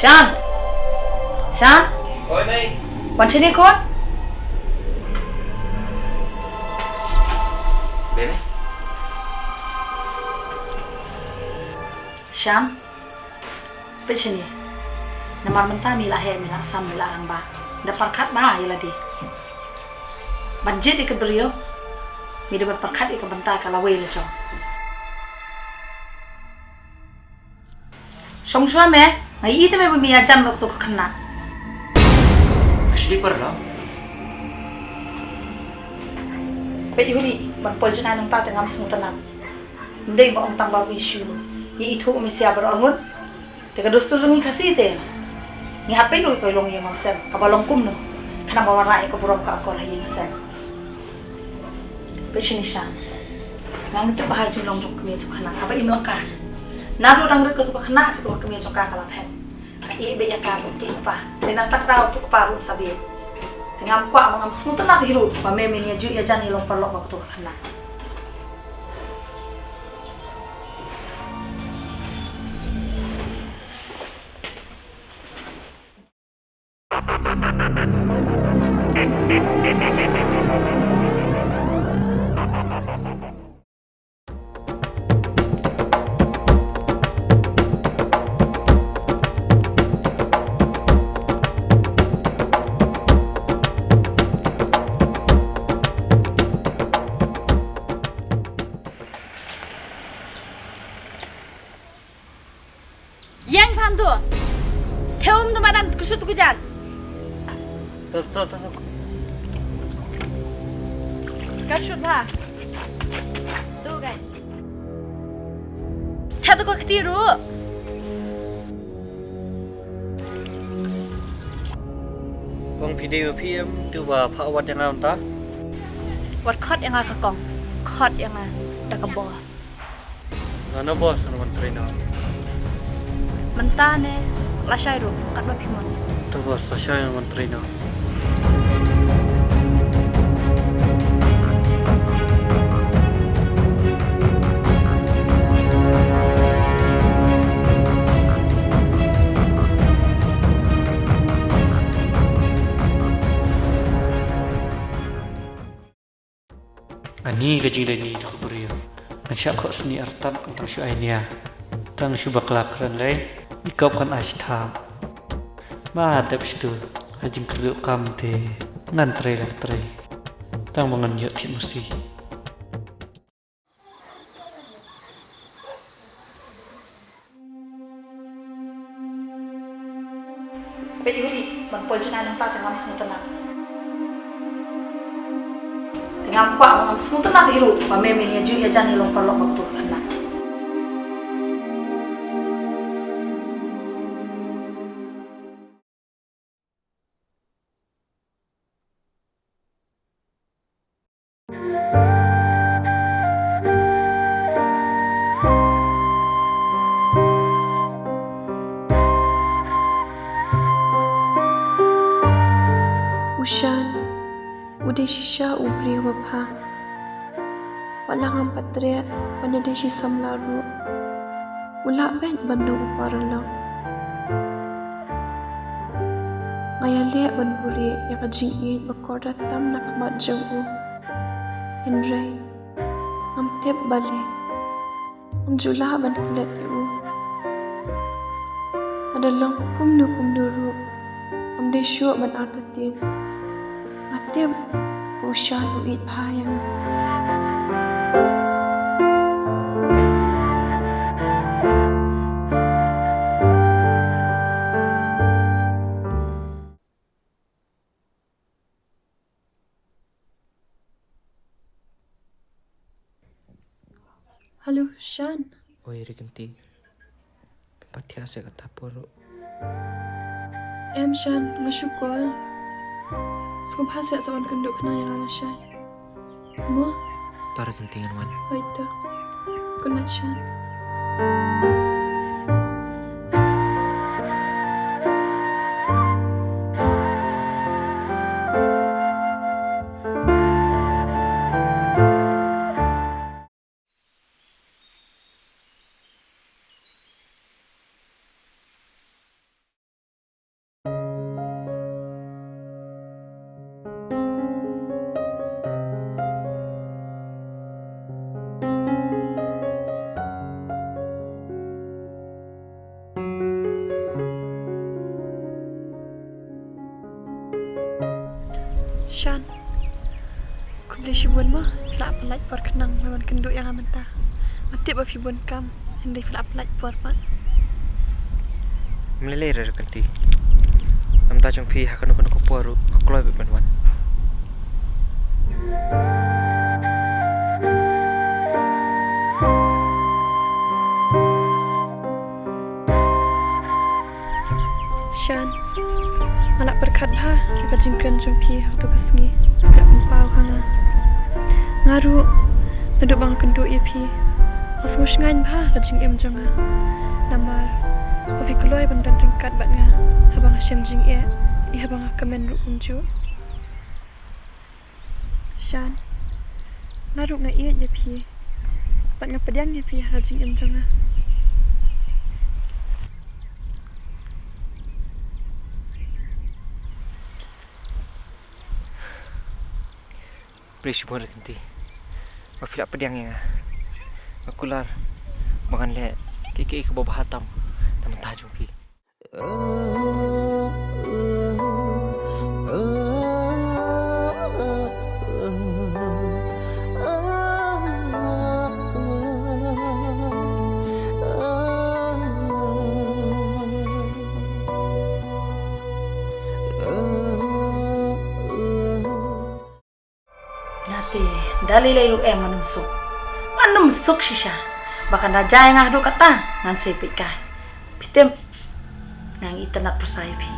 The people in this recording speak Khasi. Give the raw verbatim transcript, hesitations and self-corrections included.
Shan! Shan! Oi, Mei. Wan shane khun. Dei, Mei. Shan. Peit shane. Namar mynta me la heh, me la sam, me la rangbah. Da pyrkhat bha ïa lade. Ban jied ïa ka briew, me dei ban pyrkhat ïa ka bynta ka lawei la jong. Shong shuwa me, nga ïohi te me ba me ïajan bad kato ka khynnah. Ashley, para lang. Peit Huli, ban poi jngai nangta te ngam sngewtynnat. Ym dei ba ong tang ba me shu ïa ithuh me sia baroh arngut. Te ka dustur jong ngi Khasi te, ngi hap peit ruh ïa ka long ïing long sem kaba long kumno, khnang ba wanrah ïa ka burom ka akor ha ïing ha sem. Peit shane Shan, nga ngeit ba ha jinglong jong ka kmie jong ka khynnah kaba im lang ka. Naduh dang rit kato ka khynnah, kato ka kmie jong ka ka la phet. Ka ïeh beit ïa ka bad uto u kpa. Te nangta ka daw uto u kpa ruh u sa bieit. Te ngam kwah, ba ngam sngewtynnat hi ruh ba me men ïa ju ïajan ïa long paralok bad kato ka khynnah. Ïeng sha ntu. Thew um tu madan, kyrshut tu kujan. To, to, to, to. Kyrshut bha. Tu kan. Thew tu ka kti ruh. Kong phi dei u P M, tu ba phah wat ïa nga mynta. Wat khot ïa nga ka kong. Khot ïa nga da ka boss. Nga na boss, nga wan trei noh. Mynta ne lashai ruh katba phi mon. To boss, lashai, nga wan trei noh. Ani ka jingdei ni tu ka briew. Ngan shah khohsniew artat, ngan tang shu ai nia. Tang shu bakla kren lei, i kop kan ai shi thap. Ma dep shitu, ha jingkyrduh kam te ngan trei la trei. Tang ba ngan ïoh thied musi. Peit Huli, ban poi jngai nangta te ngam sngewtynnat. Te ngam kwah, ngam sngewtynnat hi ruh ba me men ïa ju ïajan ïa long paralok bad uto u khynnah. U Shan u dei shisha u briew ba bha. Wat la ngam pat treh ban ïadei shi samla ruh, u lah beit ban long u paralok. Nga ïaleh ban buhrieh ïa ka jingïeit ba kordor tam na khmat jong u. Hynrei ngam tip balei ngam ju lah ban klet ïa u. Lada long kumno kumno ruh, ngam dei shuh ban artatien. Nga tip u Shan u ïeit bha ïa nga. Hello, Shan. Oi, Rikenti. Phi pat thiah seh kata por ruh. Em, Shan, nga shu call. Sngewbha seh sa wan kynduh khnang ïa nga lashai. Mo? To, Rikenti, ngan wan. Hooid to. Good night, Shan. Shan. Khublei shibun mo, phi la pyllait por khnang ban wan kynduh ïa nga mynta. Nga tip ba phi bun kam, hynrei phi la pyllait por pat. Ym lei lei re Rikenti. Namar jong phi ha kano kano ka por ruh nga kloi beit ban wan. Shan, nga la pyrkhat bha ïa ka jingkren jong phi ha kato ka sngi. Phi la pynpaw ha nga. Nga ruh, naduh ba nga kynduh ïa phi, nga sngewshngaiñ bha ka jingim jong nga. Namar ba phi kloi ban don ryngkat bad nga haba nga shem jingeh, ne haba nga kmen ruh kumjuh. Shan, nga ruh nga ïeit ïa phi bad nga pdiang ïa phi ha ka jingim jong nga. Khublei shibun Rikenti ba phi la pdiang ïa nga. Nga kular ba ngan leh kiei kiei kaba bha tam na bynta jong phi. Nga te da lei lei ruh em ngan ym suk. Ngan ym suk shisha. Ba kan da jia ïa nga haduh katta ngan sa peit kai. Phi tip, nga ngi itynnad pyrsa ïa phi.